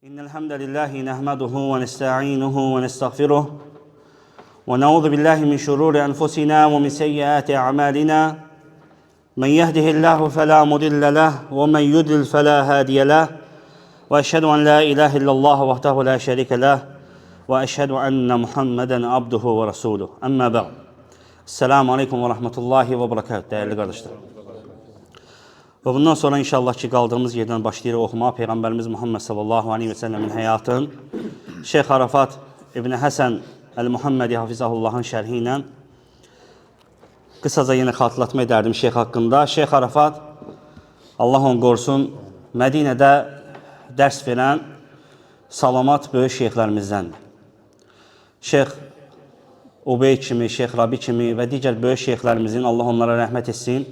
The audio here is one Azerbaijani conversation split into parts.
إن الحمد لله نحمده ونستعينه ونستغفره ونعوذ بالله من شرور أنفسنا ومن سيئات أعمالنا من يهده الله فلا مضل له ومن يضلل فلا هادي له وأشهد أن لا إله إلا الله وحده لا شريك له وأشهد أن محمدا عبده ورسوله أما بعد. Esselamu Aleyküm ve Rahmetullahi ve Berekatuhu değerli kardeşler. Və bundan sonra inşallah ki qaldığımız yerdən başlayırıq oxumağa Peyğəmbərimiz Muhammed sallallahu aleyhi və səlləmin həyatın Şeyx Arafat İbn Həsən Əl-Muhammedi Hafizahullahın şərhi ilə qısaca yenə xatırlatma edərdim şeyx haqqında. Şeyx Arafat, Allah onu qorusun, Mədinədə dərs verən salamat böyük şeyxlərimizdəndir. Şeyx Ubey kimi, Şeyx Rabi kimi və digər böyük şeyxlərimizin, Allah onlara rəhmət etsin,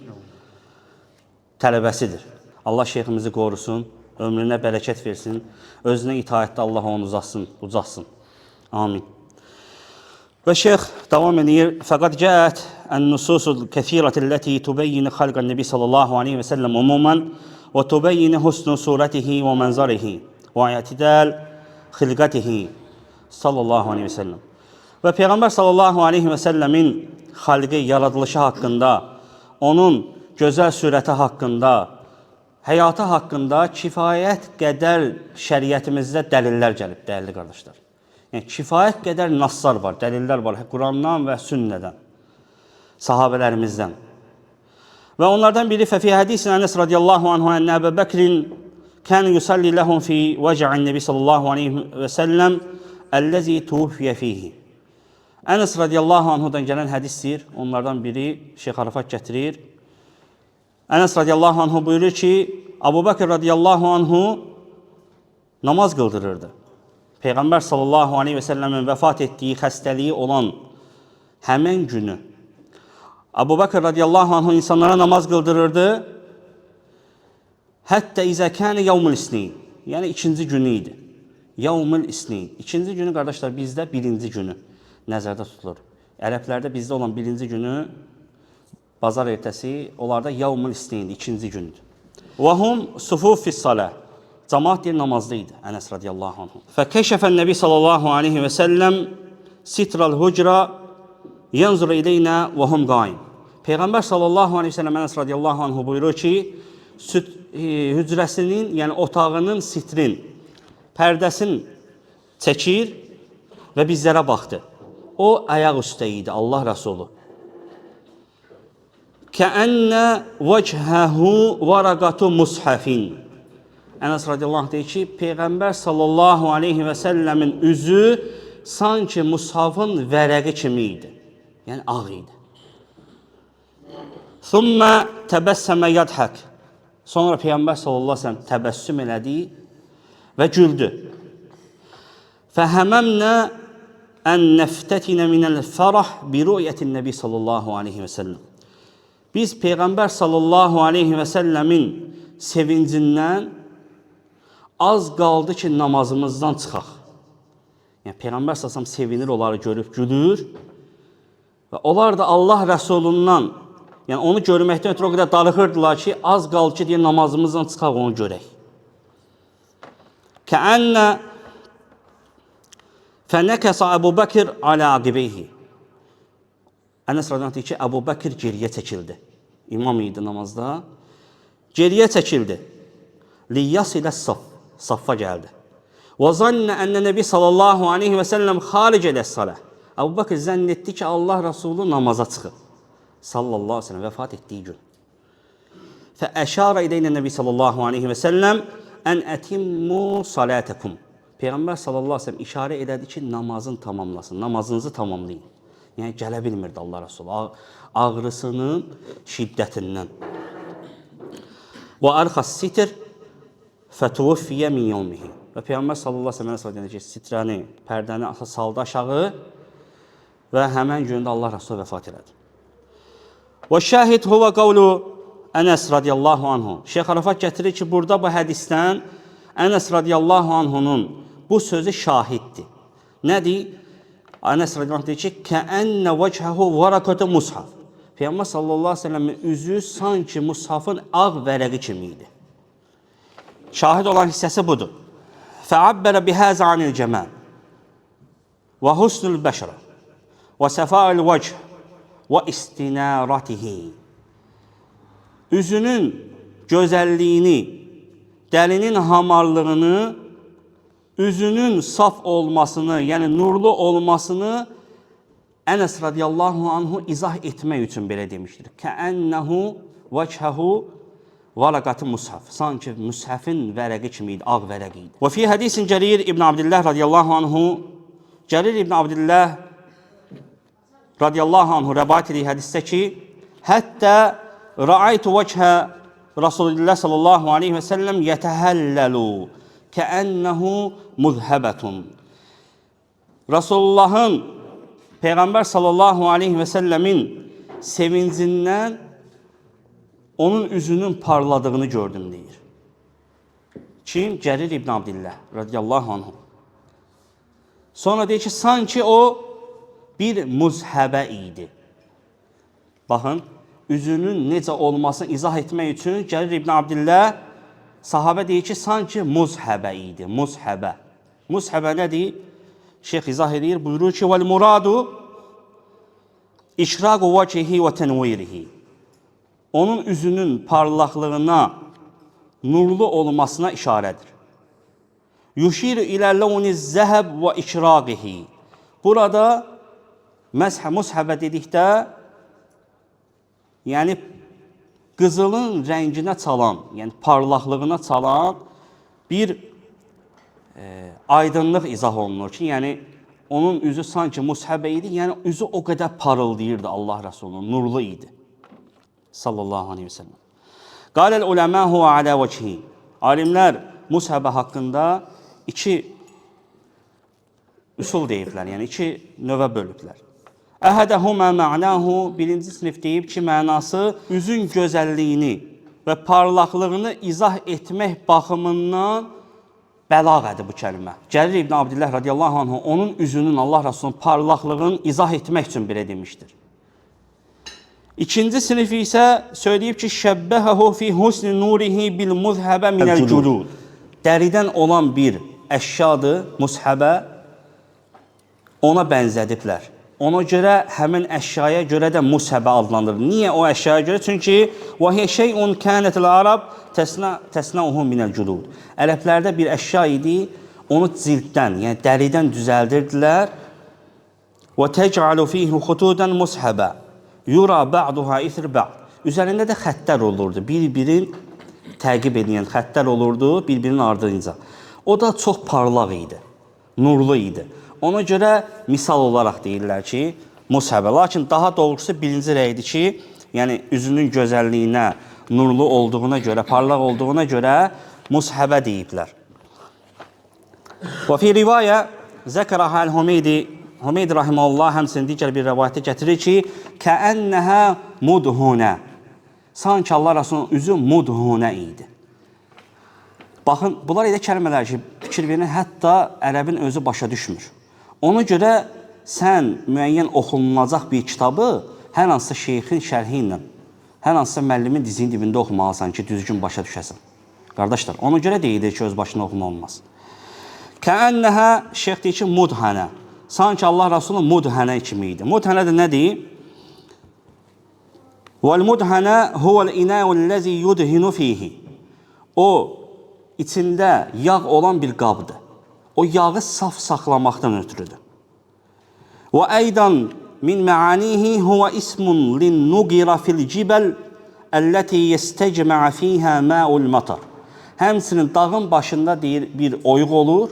tələbəsidir. Allah şeyximizi qorusun, ömrünə bərəkət versin, özünə itaətdə Allah onu uzatsın, ucatsın. Amin. Və şeyx davam edir. Fəqad cəət ən-nususul kəthirətü ləti tübəyyini xalqan nəbi sallallahu aleyhi və səlləm umuman və tübəyyini husnu surətihi və mənzarihi və i'tidal xilqətihi sallallahu aleyhi və səlləm. Və Peyğəmbər sallallahu aleyhi və səlləmin xalqı, yaradılışı haqqında, onun gözəl surəti haqqında, həyatı haqqında kifayət qədər şəriətimizdə dəlillər gəlib, dəyərli qardaşlar. Yəni kifayət qədər nasslar var, dəlillər var Qurandan və sünnədən, sahabələrimizdən. Və onlardan biri fəfi hədisin Ənəs radiyallahu anhu enne Əbu Bəkrin kən yusalli ləhum fi vəcə'in Nəbi sallallahu aleyhi və səlləm əlləzi tufiyə fihi. Ənəs radiyallahu anhudan gələn hədisdir. Onlardan biri Şeyx Arafat gətirir. Ənəs radiyallahu anhu buyurur ki, Əbu Bəkr radiyallahu anhu namaz qıldırırdı. Peyğəmbər sallallahu aleyhi və səlləmin vəfat etdiyi xəstəliyi olan həmin günü Əbu Bəkr radiyallahu anhu insanlara namaz qıldırırdı. Hətta izə kənə yevmül isnin. Yəni ikinci günü idi. Yevmül isnin. İkinci günü qardaşlar bizdə birinci günü nəzərdə tutulur. Ərəblərdə bizdə olan birinci günü bazar ertəsi, onlarda yevmül isnin, ikinci gündür. Və hum sufuf fis-salah. Cemaat deyir namazda idi Ənəs radiyallahu anhu. Fəkəşəfən Nəbi sallallahu aleyhi və səlləm sitral hucra yanzuru ileynə və hum qaim. Peyğəmbər sallallahu aleyhi və səlləm Ənəs radiyallahu anhu buyurur ki, hücrəsinin, yəni otağının sitrin, pərdəsini çəkir və bizlərə baxdı. O ayaq üstə idi Allah Rəsulu. Kəənnə vəchəhu varaqatu mushafin. Ənəs radiyallahu anh deyir ki, Peyğəmbər sallallahu aleyhi və səlləmin üzü sanki mushafın vərəqi kimi idi. Yəni ağ idi. Thumma təbəssəmə yadhak. Sonra Peyğəmbər sallallahu aleyhi və səlləm təbəssüm elədi və güldü. Fəhəməmnə ən nəftətinə minəl fərah bi rü'yətin nəbi sallallahu aleyhi və səlləm. Biz Peyğəmbər sallallahu aleyhi və səlləmin sevincindən az qaldı ki, namazımızdan çıxaq. Yəni Peyğəmbər sallallahu sevinir, onları görüb gülür və onlar da Allah Rəsulundan, yəni onu görməkdən ötürü o qədər darıxırdılar ki, az qaldı ki, deyə namazımızdan çıxaq onu görək. Kəənnə fənəkəsə Əbu Bəkir alə aqibeyhi. Ənəs radiyallahu anh deyir ki, Əbu Bəkir geriyə çəkildi. İmam idi namazda. Geriyə çəkildi. Liyas ilə saf, saffa gəldi. Və zannə ənə Nəbi sallallahu aleyhi və səlləm xaric elə salah. Əbu Bəkir zənn etdi ki, Allah Rəsulu namaza çıxıb. Sallallahu aleyhi və səlləm vəfat etdiyi gün. Fəəşara ileynə Nəbi sallallahu aleyhi və səlləm ən ətimmu salatəkum. Peyğəmbər sallallahu aleyhi və səlləm işarə elədi ki, namazın tamamlasın, namazınızı tamamlayın. Yəni gələ bilmirdi Allah Rəsulu ağrısının şiddətindən. Və arxas sitr fətuvfiyə min yevmihi. Və Peyğəmbər sallallahu aleyhi və səlləm ki, sitrəni, pərdəni saldı aşağı və həmən gündə Allah Rəsulu vəfat elədi. Və şahid huvə qavlu Ənəs radiyallahu anhu. Şeyx Arafat gətirir ki, burada bu hədisdən Ənəs radiyallahu anhunun bu sözü şahiddir. Nədir? Ənəs radiyallahu anh deyir ki, kəənnə vəchəhu varakatı mushaf. Peyğəmbər sallallahu aleyhi ve səlləmin üzü sanki mushafın ağ vərəqi kimi idi. Şahid olan hissəsi budur. Fəabbərə bihəzə anil cəməl və husnul bəşərə və səfail vəch və istinaratihi. Üzünün gözəlliyini, dərinin hamarlığını, üzünün saf olmasını, yəni nurlu olmasını Ənəs radiyallahu anhu izah etmək üçün belə demişdir. Kəənəhu vəchəhu varaqatı mushaf. Sanki mushafın vərəqi kimi idi, ağ vərəqi idi. Və fi hədisin Cərir ibn Abdillah radiyallahu anhu, Cərir ibn Abdillah radiyallahu anhu rəvayət edir hədisdə ki, hətta rəaytu vəchə Rasulullah sallallahu aleyhi və səlləm yətəhəlləlu kəənəhu muzhəbətun. Rasulullahın, Peyğəmbər sallallahu aleyhi və səlləmin sevincindən onun üzünün parladığını gördüm deyir. Kim? Cərir ibn Abdillah radiyallahu anhu. Sonra deyir ki, sanki o bir muzhəbə idi. Baxın, üzünün necə olmasını izah etmək üçün Cərir ibn Abdillah sahabə deyir ki, sanki muzhəbə idi. Muzhəbə. Muzhəbə nədir? Şeyx izah edir, buyurur ki, vəl muradu işraqu vəcihi və tənvirihi. Onun üzünün parlaqlığına, nurlu olmasına işarədir. Yuşiru ilə levni zəhəb və işraqihi. Burada muzhəbə dedikdə, yəni qızılın rənginə çalan, yəni parlaqlığına çalan bir aydınlıq izah olunur ki, yəni onun üzü sanki mushəbə idi, yəni üzü o qədər parıldayırdı Allah Rəsulunun, nurlu idi. Sallallahu aleyhi ve sellem. Qaləl uləmə huve alə vəchihi. Alimlər mushəbə haqqında iki üsul deyiblər, yəni iki növə bölüblər. Əhədəhumə mə'nahu, birinci sinif deyib ki, mənası üzün gözəlliyini və parlaqlığını izah etmək baxımından bəlağədir bu kəlmə. Cərir ibn Abdillah radiyallahu anhu onun üzünün, Allah Rasulunun parlaqlığını izah etmək üçün belə demişdir. İkinci sinif isə söyləyib ki, şəbbəhəhu fi husni nurihi bil muzhəbə minəl culud. Dəridən olan bir əşyadır, mushəbə, ona bənzədiblər. Ona görə həmin əşyaya görə də mushəbə adlandırılır. Niyə o əşyaya görə? Çünki və hiyə şey'un kânətil arab təsnauhu minəl culud. Ərəblərdə bir əşya idi, onu cilddən, yəni dəridən düzəldirdilər. Və tec'alu fihi xutudan mushəbə. Yura ba'duha isr ba'd. Üzərində də xəttlər olurdu. Bir-birin təqib edən xəttlər olurdu bir-birinin ardınca. O da çox parlaq idi, nurlu idi. Ona görə misal olaraq deyirlər ki, mushəbə. Lakin daha doğrusu birinci rəydir ki, yəni üzünün gözəlliyinə, nurlu olduğuna görə, parlaq olduğuna görə mushəbə deyiblər. Və fi rivayə zəkərəhə əl-Hümeydi, Hümeydi rahiməhullah həmçinin digər bir rəvayətdə gətirir ki, kəənnəhə mudhunə. Sanki Allah Rasulunun üzü mudhunə idi. Baxın, bunlar elə kəlmələr ki, fikir verin, hətta ərəbin özü başa düşmür. Ona görə sən müəyyən oxunulacaq bir kitabı hər hansısa şeyxin şərhi ilə, hər hansısa müəllimin dizinin dibində oxumalısan ki, düzgün başa düşəsən. Qardaşlar, ona görə deyilir ki, öz başına oxuma olmaz. Kəənnəhə, şeyx deyir ki, mudhənə. Sanki Allah Rasulü mudhənə kimi idi. Mudhənə də nədir? Vəl-mudhənə huvəl-inəu'l-ləzi yudhinu fihi. O, içində yağ olan bir qabdır. O yağı saf saxlamaqdan ötürüdür. Və eydan min məanihi huvə ismun lin-nugira fil-cibəl əlləti yestecmə'a fiyhə mə'ul matar. Həmçinin dağın başında deyir bir oyuq olur,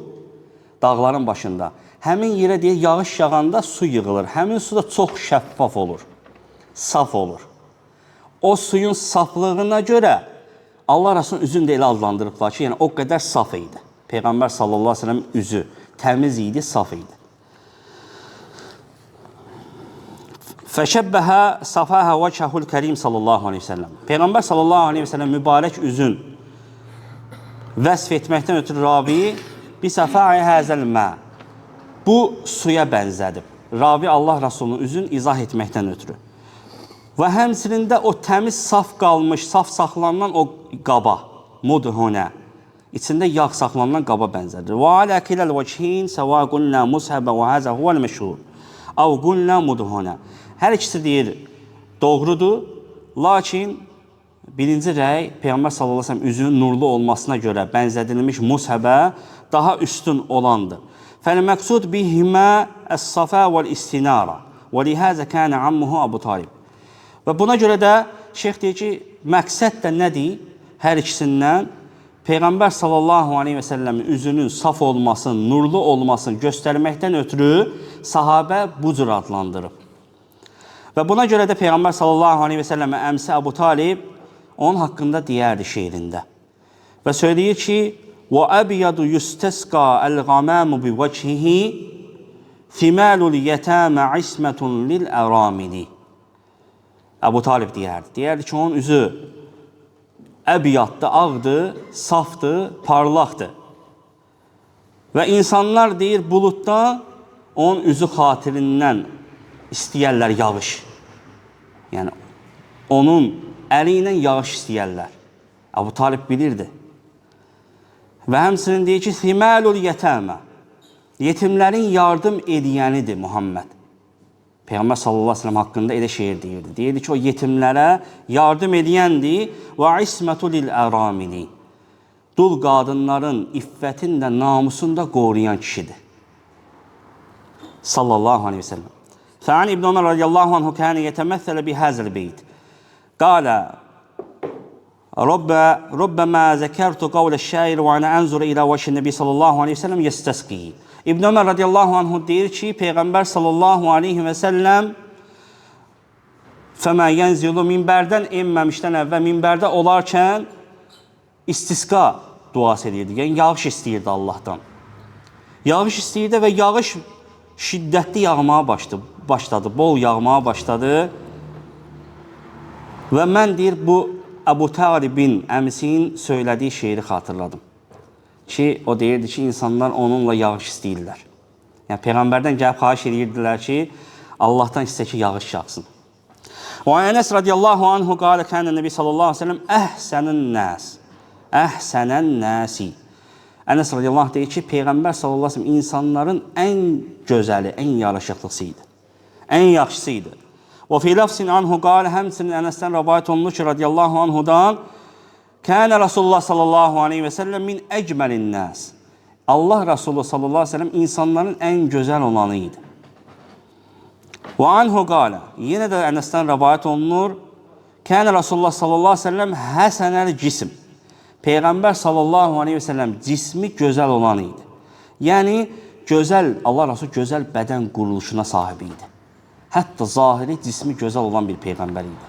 dağların başında. Həmin yerə deyir yağış yağanda su yığılır. Həmin su da çox şəffaf olur, saf olur. O suyun saflığına görə Allah Rasulunun üzünü də elə adlandırıblar ki, yəni o qədər saf idi. Peyğəmbər sallallahu aleyhi ve sellem üzü təmiz idi, saf idi. Fəşəbbəhə safəhə vəchəhul kərim sallallahu aleyhi ve sellem. Peyğəmbər sallallahu aleyhi ve sellem mübarək üzün vəsf etməkdən ötürü ravi bi səfə'i həzəl mə. Bu suya bənzədib. Ravi Allah Rasulunun üzün izah etməkdən ötürü. Və həmçinin də o təmiz, saf qalmış, saf saxlanılan o qaba, mudhunə. İçində yağ saxlanılan qaba bənzədir. Və alə kiləl vəchihin səva qulna mushəbə və həzə huvəl məşhur. Av qulna mudhuna. Hər ikisi deyir doğrudur. Lakin birinci rəy Peyğəmbər sallallahu əleyhi və səlləm üzünün nurlu olmasına görə bənzədilmiş mushəbə daha üstün olandır. Fəl-məqsud bihimə əs-safa vəl-istinara və lihəzə kənə ammuhu Əbu Talib. Və buna görə də şeyx deyir ki, məqsəd də nədir? Hər ikisindən Peyğəmbər sallallahu aleyhi və səlləmin üzünün saf olmasını, nurlu olmasını göstərməkdən ötürü sahabə bu cür adlandırıb. Və buna görə də Peyğəmbər sallallahu aleyhi və səlləmin əmsi Əbu Talib onun haqqında deyərdi şeirində. Və söyləyir ki, وَأَبْيَضُ يُسْتَسْقَى الْغَمَامُ بِوَجْهِهِ ثِمَالُ الْيَتَامَ عِسْمَةٌ لِلْأَرَامِلِ. Əbu Talib deyərdi. Deyərdi ki, onun üzü əbiyatdır, ağdır, safdır, parlaqdır. Və insanlar deyir, buluddan onun üzü xatirindən istəyərlər yağış. Yəni, onun əli ilə yağış istəyərlər. Əbu Talib bilirdi. Və həmçinin deyir ki, Siməlul yətəmə, yetimlərin yardım edəyənidir Muhammed. Peyğəmbər sallallahu əleyhi və səlləm haqqında elə şeir deyirdi. Deyirdi ki, o yetimlərə yardım edəyəndir və ismətu lil əramili. Dul qadınların iffətini də, namusunu da qoruyan kişidir. Sallallahu əleyhi və səlləm. Fəan İbn Ömər radiyallahu anhu kənə yetəməssələ bi həzəl beyt. Qalə Rubbəmə zəkərtu qavlə şair və ənə ənzuru ilə vəşi nəbi sallallahu aleyhi və səlləm yestəsqi. İbn Ömər radiyallahu anhu deyir ki, Peyğəmbər sallallahu aleyhi və səlləm fəmə yənzilu minbərdən enməmişdən əvvəl minbərdə olarkən istisqa duası edirdi. Yəni, yağış istəyirdi Allahdan. Yağış istəyirdi və yağış şiddətli yağmağa başladı, bol yağmağa başladı. Və mən deyir, bu Əbu Talibin əmisinin söylədiyi şeiri xatırladım. Ki, o deyirdi ki, insanlar onunla yağış istəyirlər. Yəni, Peyğəmbərdən gəlib xahiş edirdilər ki, Allahdan istə ki, yağış yağsın. Və Ənəs radiyallahu anhu qalə kənə nəbi sallallahu aleyhi ve sellem əhsənən nəs. Əhsənən nəsi. Ənəs radiyallahu anh deyir ki, Peyğəmbər sallallahu aleyhi ve sellem insanların ən gözəli, ən yaraşıqlısı idi. Ən yaxşısı idi. Və fi ləfsin anhu qalə, həmçinin Ənəsdən rəvayət olunur ki, radiyallahu anhudan Kənə Rasulullah sallallahu aleyhi və səlləm min əcməlin nəs. Allah Rasulü sallallahu aleyhi və səlləm insanların ən gözəl olanı idi. Və anhu qalə, yenə də Ənəsdən rəvayət olunur, Kənə Rasulullah sallallahu aleyhi və səlləm həsənəl cism. Peyğəmbər sallallahu aleyhi və səlləm cismi gözəl olanı idi. Yəni, gözəl, Allah Rasulü gözəl bədən quruluşuna sahib idi. Hətta zahiri cismi gözəl olan bir peyğəmbər idi.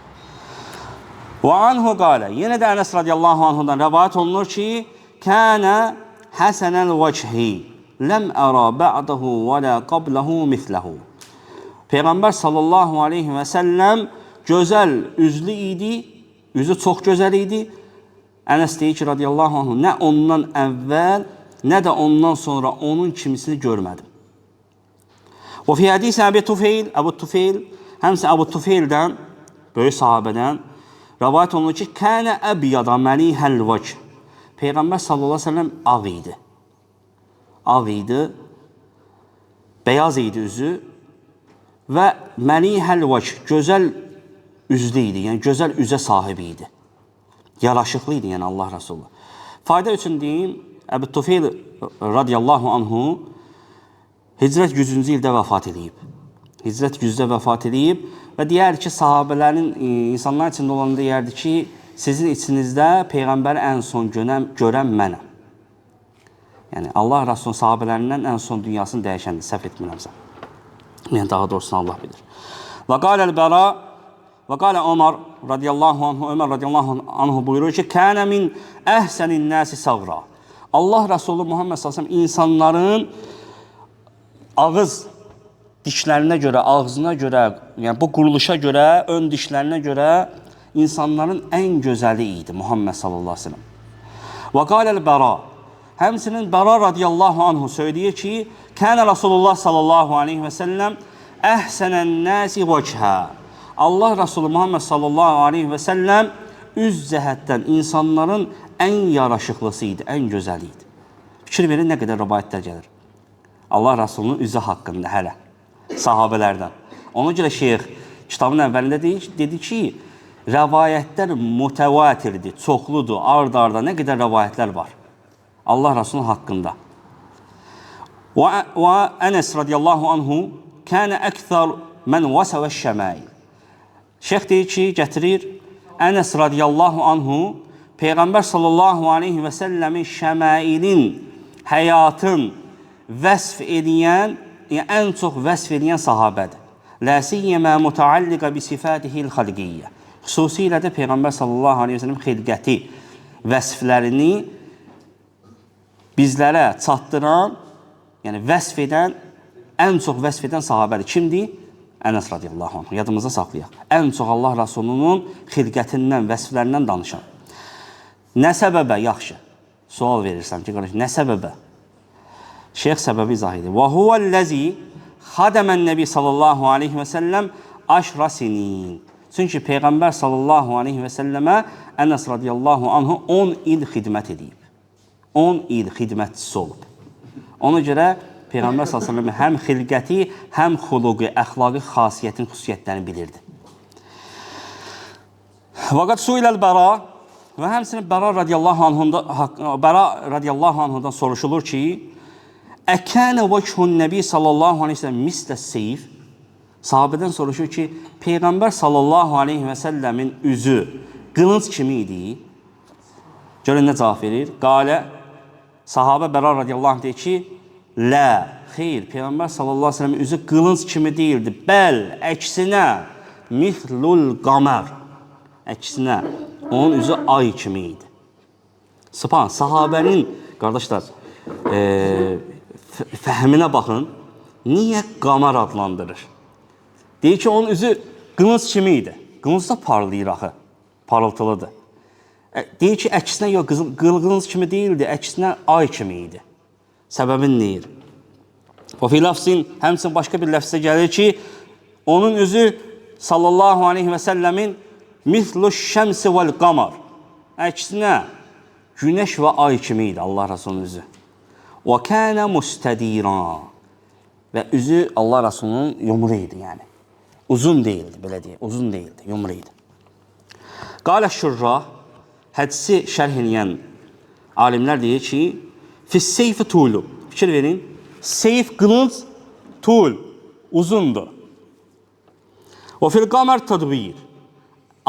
Və anhu qalə, yenə də Ənəs radiyallahu anhudan rəvayət olunur ki, Kənə həsənəl vəchi, ləm ərə bə'dahu və lə qabləhu misləhu. Peyğəmbər sallallahu aleyhi və səlləm gözəl üzlü idi, üzü çox gözəl idi. Ənəs deyir ki, radiyallahu anhu, nə ondan əvvəl, nə də ondan sonra onun kimisini görmədim. Və fi hədis Əbu Tufeyl, Əbu Tufeyl, həmçinin Əbu Tufeyldən, böyük sahabədən rəvayət olunur ki, kənə əbyada məlihəl vəc. Peyğəmbər sallallahu aleyhi ve sellem ağ idi. Ağ idi, beyaz idi üzü və məlihəl vəc, gözəl üzlü idi, yəni gözəl üzə sahib idi. Yaraşıqlı idi, yəni Allah Resulü. Fayda üçün deyim, Əbu Tufeyl radiyallahu anhu Hicrət 100-cü ildə vəfat edib. Hicrət 100-də vəfat edib və deyər ki, sahabələrin, insanların içində olanı deyərdi ki, sizin içinizdə Peyğəmbəri ən son görən mənəm. Yəni, Allah Rasulunun sahabələrindən ən son dünyasını dəyişəndir, səhv etmirəmsə. Yəni, daha doğrusunu Allah bilir. Və qaləl Bəra və qalə Ömər radiyallahu anhu, Ömər radiyallahu anhu buyurur ki, kənə min əhsənin nəsi sağra. Allah Rasulü Muhammed sallallahu əleyhi və səlləm insanların ağız dişlərinə görə, ağzına görə, yəni bu quruluşa görə, ön dişlərinə görə insanların ən gözəli idi Muhammed sallallahu əleyhi və səlləm. Və qaləl Bəra, həmçinin Bəra radiyallahu anhu söyləyir ki, kənə Rasulullah sallallahu aleyhi və səlləm əhsənən nəsi vəchə. Allah Rasulü Muhammed sallallahu aleyhi və səlləm üz cəhətdən insanların ən yaraşıqlısı idi, ən gözəli idi. Fikir verin nə qədər rəvayətlər gəlir. Allah Rasulunun üzü haqqında hələ sahabələrdən. Ona görə şeyx kitabın əvvəlində dedi ki, rəvayətlər mütəvatirdir, çoxludur, ard-arda nə qədər rəvayətlər var Allah Rasulunun haqqında. Və Ənəs radiyallahu anhu kənə əkthər mən vəsəvə şəmail. Şeyx deyir ki, gətirir Ənəs radiyallahu anhu Peyğəmbər sallallahu aleyhi və səlləmin şəmailin, həyatın vəsf edən, yəni ən çox vəsf edən sahabədir. Lə siyyəmə mütəalliqə bi sifətihil xalqiyyə. Xüsusilə də Peyğəmbər sallallahu aleyhi və səlləm xilqəti vəsflərini bizlərə çatdıran, yəni vəsf edən, ən çox vəsf edən sahabədir. Kimdir? Ənəs radiyallahu anh. Yadımızda saxlayaq. Ən çox Allah Rasulunun xilqətindən, vəsflərindən danışan. Nə səbəbə? Yaxşı. Sual verirsən ki, qardaş, nə səbəbə? Şeyx səbəbi izah edir. Və huvəl-ləzi xadəmən nəbi sallallahu aleyhi və səlləm aşra sinin. Çünki Peyğəmbər sallallahu aleyhi və səlləmə Ənəs radiyallahu anhu 10 il xidmət edib. 10 il xidmətçisi olub. Ona görə Peyğəmbər sallallahu aleyhi və səlləm həm xilqəti, həm xuluqi, əxlaqi xasiyyətin xüsusiyyətlərini bilirdi. Vaqat suiləl bəra və həmçinin Bəra radiyallahu anhudan soruşulur ki, Əkənə vəchun nəbi sallallahu aleyhi və səlləm mislə seyf. Sahabədən soruşur ki, Peyğəmbər sallallahu aleyhi və səlləmin üzü qılınc kimi idi? Görün nə cavab verir? Qalə, sahabə Bəra radiyallahu anh deyir ki, Lə, xeyr, Peyğəmbər sallallahu aleyhi və səlləmin üzü qılınc kimi deyildi. Bəl, əksinə, mithlul qamər. Əksinə, onun üzü ay kimi idi. Subhan, sahabənin, qardaşlar, fəhminə baxın, niyə qamar adlandırır? Deyir ki, onun üzü qılınc kimi idi. Qılınc da parlayır axı, parıltılıdır. Deyir ki, əksinə yox, qılınc kimi deyildi, əksinə ay kimi idi. Səbəbin neyir? Və fi ləfsin, həmçinin başqa bir ləfsə gəlir ki, onun üzü sallallahu aleyhi və səlləmin mithlu şəmsi vəl qamar. Əksinə, günəş və ay kimi idi Allah Rasulunun üzü. Və kənə müstədira. Və üzü Allah Rasulunun yumru idi yəni. Uzun deyildi, belə deyək, uzun deyildi, yumru idi. Qalə şurrah, hədisi şərh eləyən alimlər deyir ki, fis-seyfi tulu. Fikir verin, seyf qılınc, tul, uzundur. Və fil qamar tadbir.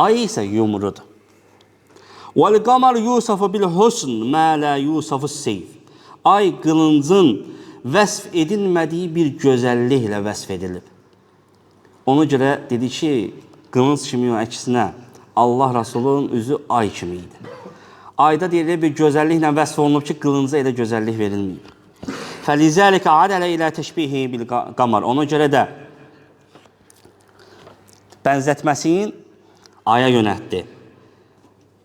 Ay isə yumrudur. Vəl qamar yusafu bil husn mə la yusafu seyf. Ay qılıncın vəsf edilmədiyi bir gözəlliklə vəsf edilib. Ona görə dedi ki, qılınc kimi yox, əksinə Allah Rasulunun üzü ay kimi idi. Ayda deyir, bir gözəlliklə vəsf olunub ki, qılınca elə gözəllik verilməyib. Fəlizəlikə adələ ilə təşbihi bil qamar. Ona görə də bənzətməsini aya yönətdi.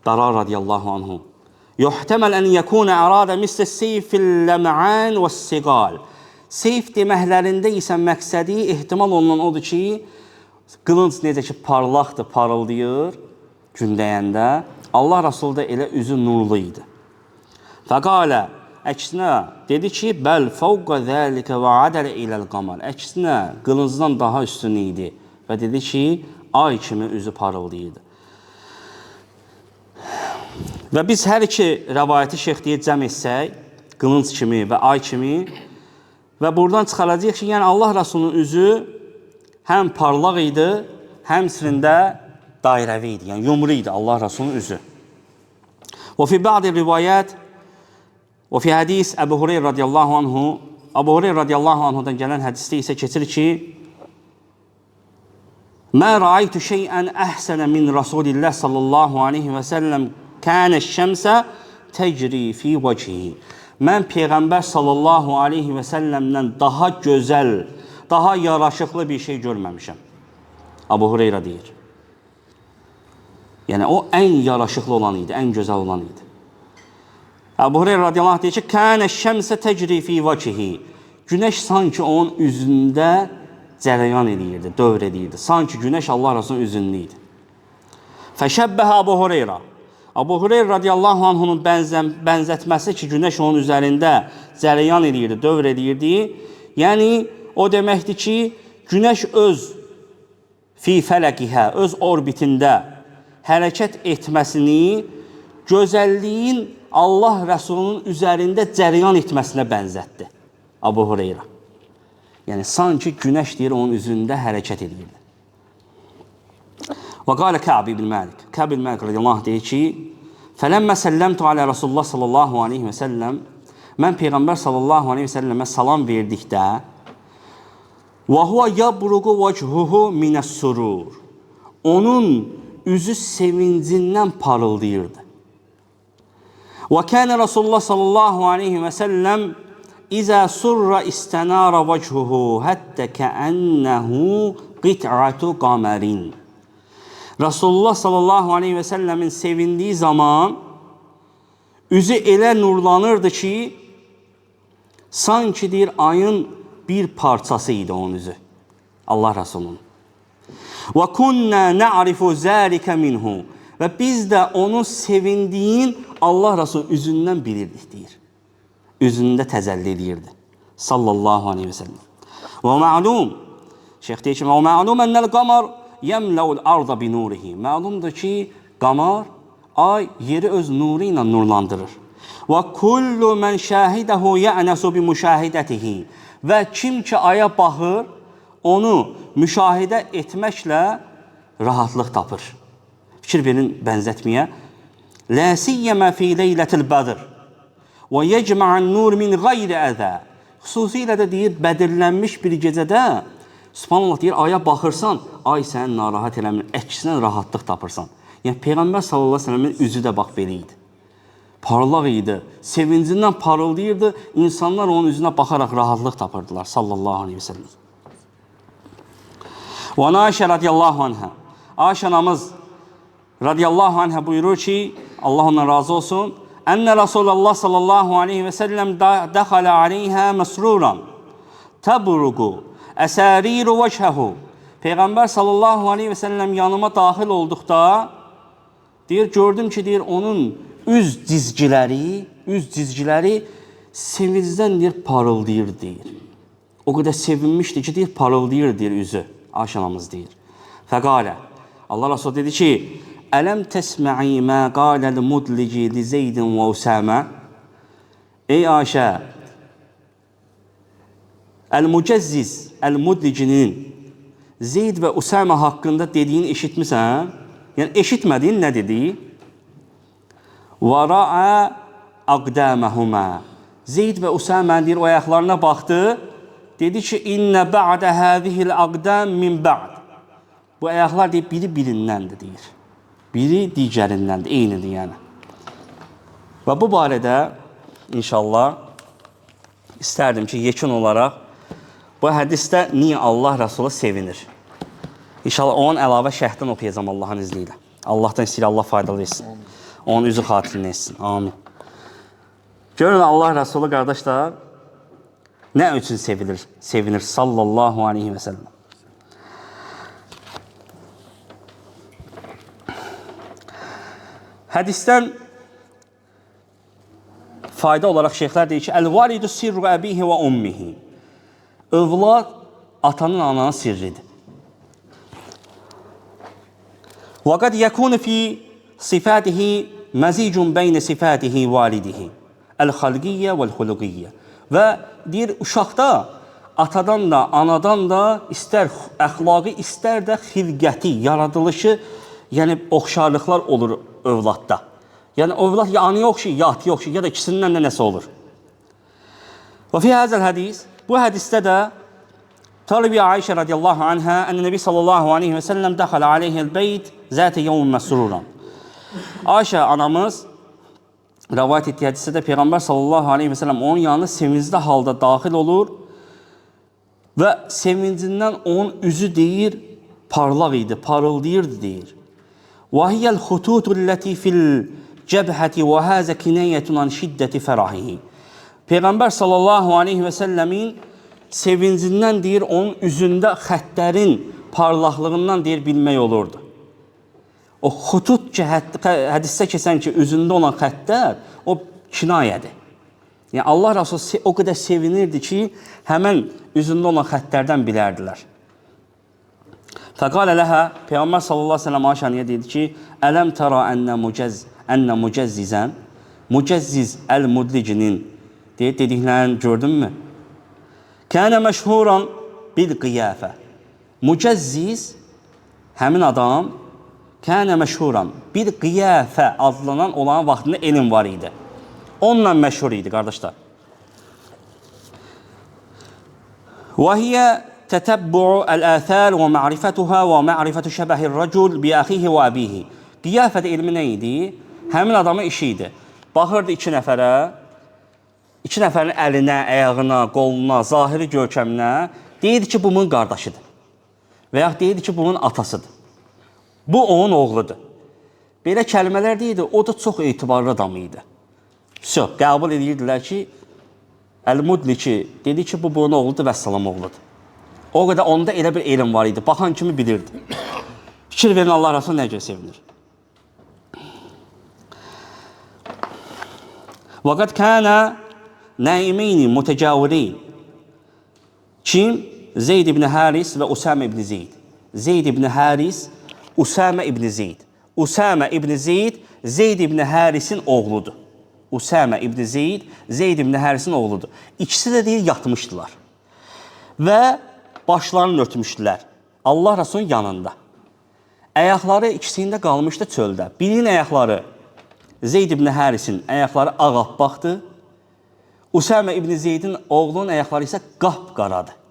Bəra radiyallahu anhu. Yuhtəməl ən yəkunə əradə mislə seyfil ləm'an və siqal. Seyf deməklərində isə məqsədi ehtimal olunan odur ki, qılınc necə ki parlaqdır, parıldayır gün dəyəndə, Allah Rasulü da elə üzü nurlu idi. Fəqalə, əksinə dedi ki, bəl fəvqə zəlikə və adələ iləl qamar. Əksinə qılıncdan daha üstün idi və dedi ki, ay kimi üzü parıldayırdı. Və biz hər iki rəvayəti şeyx deyir cəm etsək, qılınc kimi və ay kimi və buradan çıxaracaq ki, yəni Allah Rasulunun üzü həm parlaq idi, həmçinin də dairəvi idi, yəni yumru idi Allah Rasulunun üzü. Və fi bə'di rivayət və fi hədis Əbu Hureyr radiyallahu anhu, Əbu Hureyr radiyallahu anhudan gələn hədisdə isə keçir ki, Mə rəaytu şeyən əhsənə min Rasulillah sallallahu aleyhi və səlləm kənə şəmsə tecri fi vecihi. Mən Peyğəmbər sallallahu aleyhi və səlləmdən daha gözəl, daha yaraşıqlı bir şey görməmişəm. Əbu Hureyra deyir. Yəni o ən yaraşıqlı olan idi, ən gözəl olan idi. Əbu Hureyra radiyallahu anh deyir ki, kənə şəmsə tecri fi vecihi. Günəş sanki onun üzündə cərəyan eləyirdi, dövr eləyirdi. Sanki günəş Allah Rasulunun üzündə idi. Fəşəbbəhə Əbu Hureyra. Abu Hureyra radiyallahu anhunun bənzətməsi ki, günəş onun üzərində cərəyan eləyirdi, dövr eləyirdi. Yəni, o deməkdir ki, günəş öz fi fələqihə, öz orbitində hərəkət etməsini gözəlliyin Allah Rəsulunun üzərində cərəyan etməsinə bənzətdi Abu Hureyra. Yəni, sanki günəş deyir, onun üzündə hərəkət edirdi. Və qalə Kəb ibn Məlik. Kəb ibn Məlik radiyallahu anh deyir ki, Fələmmə səlləmtu alə Rasulullah sallallahu aleyhi və səlləm, mən Peyğəmbər sallallahu aleyhi və səlləmə salam verdikdə, və huvə yabruqu vəchuhu minəs-surur. Onun üzü sevincindən parıldayırdı. Və kənə Rasulullah sallallahu aleyhi və səlləm İzə surra istənara vəchuhu həttə kəənnəhu qit'atu qamərin. Rasulullah sallallahu aleyhi və səlləmin sevindiyi zaman üzü elə nurlanırdı ki, sanki deyir, ayın bir parçası idi onun üzü. Allah Rasulunun. Və kunnə nə'rifu zəlikə minhu. Və biz də onun sevindiyin Allah Rasulunun üzündən bilirdik, deyir. Üzündə təzəlli edirdi. Sallallahu aleyhi və səlləm. Və ma'lum, şeyx deyir ki, və ma'lum ennəl qamar yəmləul arda bi nurihi. Məlumdur ki, qamar, ay yeri öz nuru ilə nurlandırır. Və kullu mən şahidəhu ya'nasu bi müşahidətihi. Və kim ki aya baxır, onu müşahidə etməklə rahatlıq tapır. Fikir verin bənzətməyə. Lə siyyəmə fi leylətil bədir. Və yecma'an nur min qeyri əzə. Xüsusilə də deyir, bədirlənmiş bir gecədə, subhanallah deyir, aya baxırsan, ay səni narahat eləmir, əksinə rahatlıq tapırsan. Yəni, Peyğəmbər sallallahu aleyhi ve sellemin üzü də bax belə idi. Parlaq idi, sevincindən parıldayırdı, insanlar onun üzünə baxaraq rahatlıq tapırdılar, sallallahu aleyhi ve sellem. Və Ayşə radiyallahu anhə, Ayşə anamız radiyallahu anhə buyurur ki, Allah ondan razı olsun, Ənə Rasulallah sallallahu aleyhi və səlləm dəxələ aleyhə məsruran təbruqu əsəriru vəchəhu. Peyğəmbər sallallahu aleyhi və səlləm yanıma daxil olduqda deyir, gördüm ki, deyir, onun üz cizgiləri sevincdən deyir, parıldayır, deyir. O qədər sevinmişdi ki, deyir, parıldayır, deyir, üzü. Ayşə anamız deyir. Fəqalə, Allah Rasulü dedi ki, Ələm təsmə'i mə qaləl mudlici li Zeydin və Usəmə. Ey Ayşə, Əl-Mücəzziz, Əl-Mudlicinin Zeyd və Usəmə haqqında dediyini eşitmisən? Yəni, eşitmədiyin nə dediyi? Və ra'a aqdəməhumə. Zeyd və Usəmə deyir, o ayaqlarına baxdı. Dedi ki, İnnə bə'də həzihil aqdəm min bə'd. Bu ayaqlar deyir, biri birindəndir, deyir. Biri digərindəndir, eynidir yəni. Və bu barədə inşallah istərdim ki, yekun olaraq bu hədisdə niyə Allah Rəsulu sevinir? İnşallah onun əlavə şərhdən oxuyacam Allahın izni ilə. Allahdan istəyir, Allah faydalı etsin. Onun üzü xatirini etsin. Amin. Görün Allah Rəsulu qardaşlar nə üçün sevilir? Sevinir sallallahu aleyhi və səlləm. Hədisdən fayda olaraq şeyxlər deyir ki, Əl-validu sirru əbihi və ummihi. Övlad atanın, ananın sirridir. Və qad yəkunu fi sifatihi məzicun beynə sifatihi validihi. Əl-xalqiyyə vəl-xuluqiyyə. Və deyir, uşaqda atadan da, anadan da istər əxlaqi, istər də xilqəti, yaradılışı, yəni oxşarlıqlar olur övladda. Yəni övlad ya anaya oxşayır, ya ataya oxşayır, ya da ikisindən də nəsə olur. Və fi həzəl hədis, bu hədisdə də Tarbiyə Ayşə radiyallahu anhə ənə Nəbi sallallahu aleyhi və səlləm dəxələ aleyhəl beyt zətə yevm məsruran. Ayşə anamız rəvayət etdiyi hədisdə də Peyğəmbər sallallahu aleyhi və səlləm onun yanına sevincli halda daxil olur və sevincindən onun üzü deyir, parlaq idi, parıldayırdı deyir. Və hiyəl xututu'l-ləti fil cəbhəti və həzə kinayətun an şiddəti fərahihi. Peyğəmbər sallallahu aleyhi və səlləmin sevincindən deyir, onun üzündə xəttlərin parlaqlığından deyir, bilmək olurdu. O xutut ki, hədisdə keçən ki, üzündə olan xəttlər, o kinayədir. Yəni Allah Rəsulü o qədər sevinirdi ki, həmən üzündə olan xəttlərdən bilərdilər. Fəqalə ləhə, Peyğəmbər sallallahu əleyhi və səlləm Ayşə anaya dedi ki, Ələm tərə ənə mücəzzizən, Mücəzziz əl-Mudlicinin dediklərini gördünmü? Kənə məşhuran bil qiyafə. Mücəzziz həmin adam kənə məşhuran bir qiyafə adlanan olan vaxtında elm var idi. Onunla məşhur idi qardaşlar. Və hiyə tətəbbu'u əl-əthər və ma'rifətuhə və ma'rifətu şəbəhir rəcul bi əxihi və əbihi. Qiyafədə elmi nə idi? Həmin adamın işi idi. Baxırdı iki nəfərə, iki nəfərin əlinə, ayağına, qoluna, zahiri görkəminə, deyirdi ki, bunun qardaşıdır. Və yaxud deyirdi ki, bunun atasıdır. Bu onun oğludur. Belə kəlmələr deyirdi, o da çox etibarlı adam idi. Vəsə, qəbul edirdilər ki, Əl-Mudliki dedi ki, bu bunun oğludur, vəssalam oğludur. O qədər onda elə bir elm var idi, baxan kimi bilirdi. Fikir verin, Allah Rəsulü nə görə sevinir. Vəqad kənə nəimeyni mütəcaviriyn. Kim? Zeyd ibn Haris və Usamə ibn Zeyd. Zeyd ibn Haris, Usamə ibn Zeyd. Usamə ibn Zeyd, Zeyd ibn Harisin oğludur. Usamə ibn Zeyd, Zeyd ibn Harisin oğludur. İkisi də deyir, yatmışdılar. Və başlarını örtmüşdülər. Allah Rəsulunun yanında. Ayaqları ikisində qalmışdı çöldə. Birinin ayaqları Zeyd ibn Harisin ayaqları ağappaqdır. Usamə ibn Zeydin oğlunun ayaqları isə qapqaradır.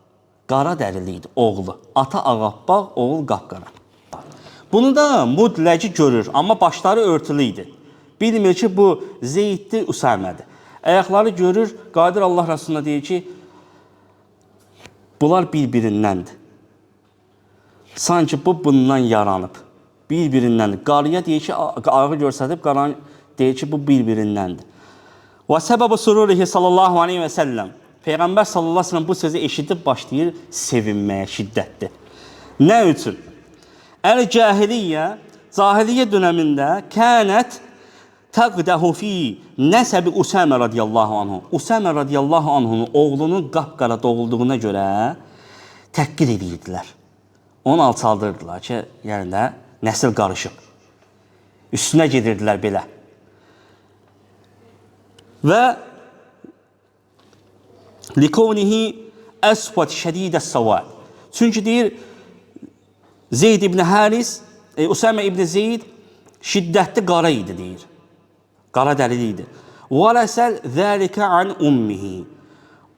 Qara dərili idi oğlu. Ata ağappaq, oğul qapqara. Bunu da Mudləci görür, amma başları örtülü idi. Bilmir ki, bu Zeyddir, Usamədir. Ayaqları görür, qayıdır Allah Rəsuluna deyir ki, bunlar bir-birindəndir. Sanki bu bundan yaranıb. Bir-birindəndir. Qarıya deyir ki, ayağı göstərib, qaranı deyir ki, bu bir-birindəndir. Və səbəbu sururihi sallallahu aleyhi və səlləm. Peyğəmbər sallallahu aleyhi və səlləm bu sözü eşidib başlayır sevinməyə şiddətli. Nə üçün? Əl-cahiliyyə, cahiliyyə dönəmində kənət təqdəhu fi nəsəbi Usamə radiyallahu anhu. Usamə radiyallahu anhunun oğlunun qapqara doğulduğuna görə təhqir edirdilər. Onu alçaldırdılar ki, yəni də nəsil qarışıb. Üstünə gedirdilər belə. Və likovnihi əsvat şədidə savad. Çünki deyir, Zeyd ibn Haris, Usamə ibn Zeyd şiddətli qara idi deyir. Qara dərili idi. Vərəsəl zəlikə an ummihi.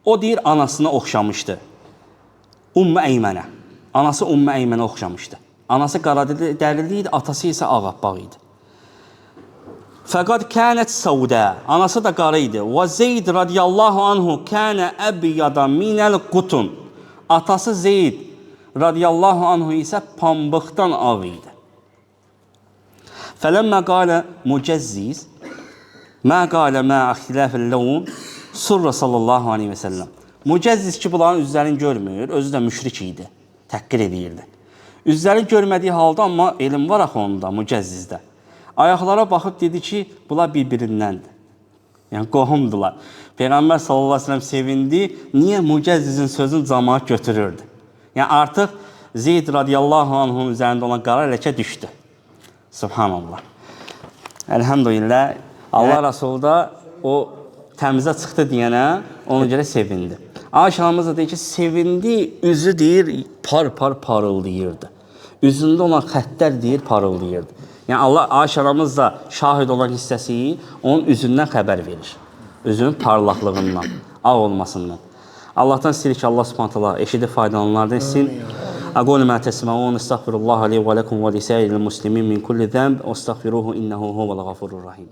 O deyir, anasına oxşamışdı. Ümmü Əymənə. Anası Ümmü Əymənə oxşamışdı. Anası qara dərili idi, atası isə ağappaq idi. Fəqad kənət səudə. Anası da qara idi. Və Zeyd radiyallahu anhu kənə əbyada minəl qutun. Atası Zeyd radiyallahu anhu isə pambıqdan ağ idi. Fələmmə qalə mücəzziz mə qalə mə ixtilafil levn surra sallallahu aleyhi və səlləm. Mücəzziz ki, bunların üzlərini görmür, özü də müşrik idi, təhqir edirdi. Üzlərini görmədiyi halda, amma elm var axı onda, mücəzzizdə. Ayaqlara baxıb dedi ki, bunlar bir-birindəndir. Yəni, qohumdular. Peyğəmbər sallallahu aleyhi ve sellem sevindi. Niyə mücəzzizin sözünü camaat götürürdü? Yəni, artıq Zeyd radiyallahu anhun üzərində olan qara ləkə düşdü. Subhanallah. Elhamdülillah, Allah Rəsulü da o təmizə çıxdı deyənə ona görə sevindi. Ayşə anamız da deyir ki, sevindi, üzü deyir, par-par parıldayırdı. Üzündə olan xəttlər deyir, parıldayırdı. Yəni Allah Ayşə anamız da şahid olan hissəsi onun üzündən xəbər verir. Üzünün parlaqlığından, ağ olmasından. Allahdan istəyirik ki, Allah Subhanahu taala eşidib faydalananlardan etsin. Aqulu ma tesma'un, estağfirullah li və lekum və lisairil muslimin min kulli zənb, və estağfiruhu innehu huvel gafurur rahim.